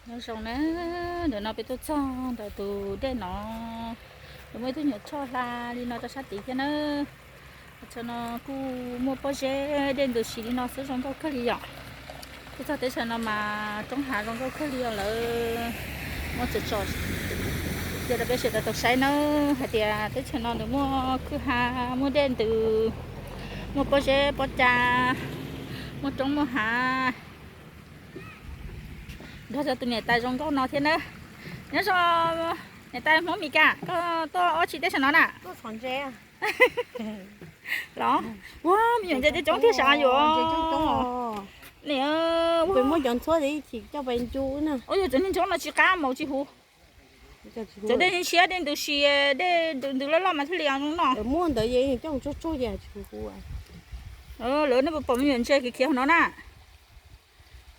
Nyob zoo na, ntawm no peb tuaj txog ntawm tus dej no, nws muaj ib tug nyuam choj hla li no rau sab tid thiab na. Teb chaws no kuj muaj pob zeb dej ntws si li no xwb zoo nkauj kawg li yom. Tuaj txog teb chaws no mas roob hav zoo nkauj kawg li os lawm. Muab tsom tsom cia rau peb sawv daws tau saib nawb hais tias teb chaws no nws muaj kwj ha, muaj dej ntws, muaj pob zeb pob ca, muaj roob muaj hav. Nrog rau tus niam tais zoo nkauj no thiab na. Nyob zoo niam tais Hmoob Mes Kas, koj tuaj ua tsi teb chaws no na? Los, ua me nyuam ntses coob coob thiab sav yuav. Ua yuav cov niag ntsuab no tsis qab mus tsis huv. Cov dej ntshiab dej ntws si, dej ntws loj loj mas thiaj li no. Lawv nej puas pom me nyuam ntses khiav khiav hauv no na?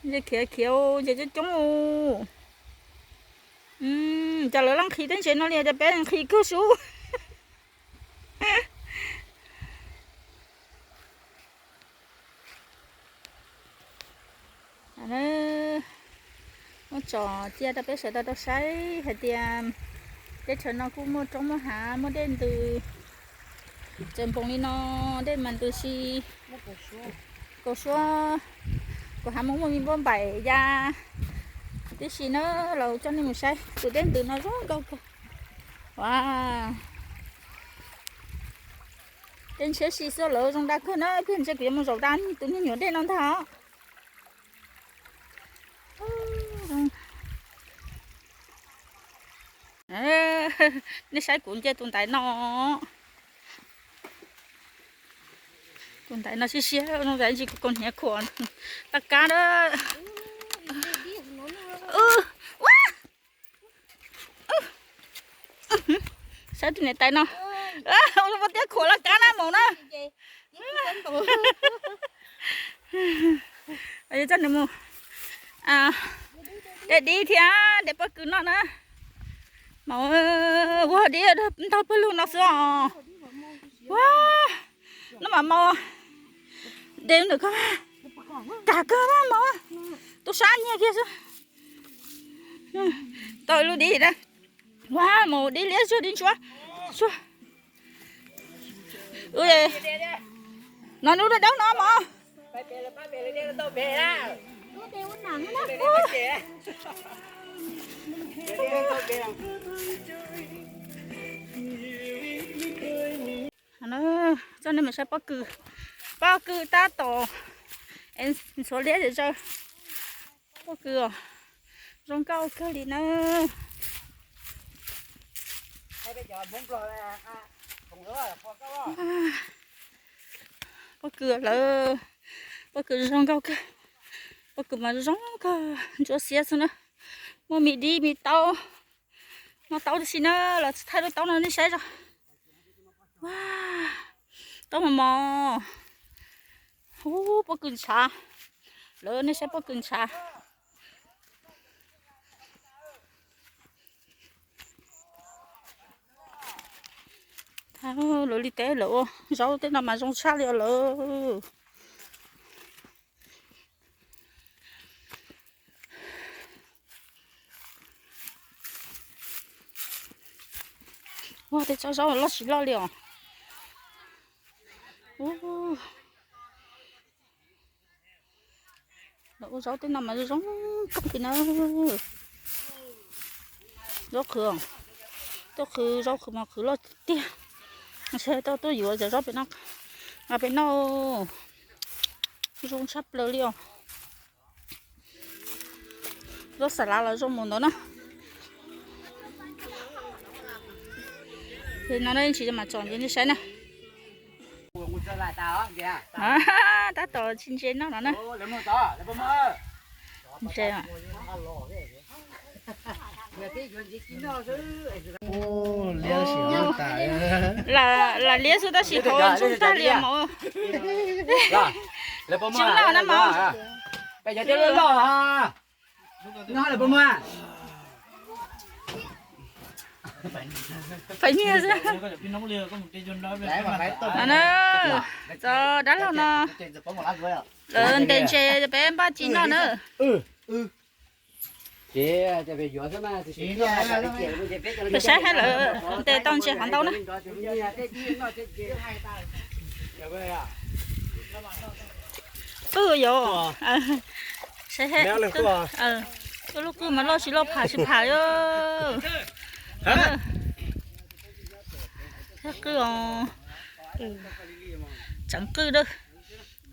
Ntses khiav khiav ntses coob coob. Cas lawv laj nqhis tej ntses no li cas peb nqhis kawg sub. Muab tsom cia rau peb sawv daws tau saib hais tias teb chaws no kuj muaj roob muaj hav muaj dej ntws. Txawm npoos li no dej mas ntws si. Kaus suab, kaus hav muaj muaj me npauj npaim ya tib si na. Los coj nej mus saib tus dej ntws no zoo nkauj kawg. Ua, dej ntshiab si xwb lawm zoo daj kawg na. Ib pliag ntse kuv yuav mus zaum da tus niag nyuam dej no ntag os. Nej saib kuv nce tus ntaiv no. Tus ntaiv no siab siab zoo ntawd ntsis kuv kaus hniav khuam tag kab na. Saib tus niam tais no, ua tiab khuam laj kab na maum na. Yuav coj nws mus de dib thiab de pob kws noj na. Maum, ua dib ntog pawg lug no xwb os. Ua, no mas maum, de ntawm koj, kag kawg mas maum, tub sab nyiag kiag xwb. Tau lub dib na. Ua, maum dib liab zuag dib ntsuab. No lub dawb dawb no mas. Coj nej mus saib pob kws, pob kws tab tom ntxhuav liab zom zaws. Pob kws os, zoo nkauj kawg li na. Pob kws lawm, pob kws zoo nkauj kawg, pob kws mas zoo kawg ntsuab xiab xwb na. Muaj me dib me taub, muaj taub tib si na, los thaij lub taub no nej saib zog. Taub mos mos, ub pob kws ntshav, lawv nej saib pob kws ntshav. Lawv li teb lawv ua zaub tej no mas zoo tshaj li os lawm. Ua tej tsob zaub loj tsis loj li os. Lawv ua zaub tej no mas zoo zoo kawg li na. Zaub qhwv, tuaj qhwv zaub qhwv mas qhwv loj tiag tiag. Ntshe tau tuaj yuav cov zaub pem no, pem no zoo tshaj plaws li os. Zaub xav lav los zoo mus ntawd na. Ces no tsis mam tsom ntses nej saib na. Tab tom tsis ntse noj no na. Ntse. Lam liab xwb tab sis hauv zoo tag li maum. Tsis noj na maum. Pais nyiag xwb. Txog dab laug no, lawv ntes ntses peb npaj tsis noj na. Peb saib hab lawm ntes tau ntses hov ntau na. Qwj yov. Saib hab, lub qwj mas loj tsis loj pham tsis pham. Qwj os, tseem qwj a.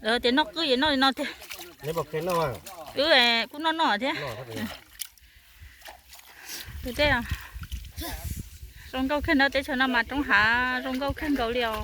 Lawv tias noj qwj es noj li no tiag. Wb kuj noj noj thiab. Tus dej zoo nkauj kawg na, teb chaws no mas roob hav zoo nkauj kawg nkaus li os.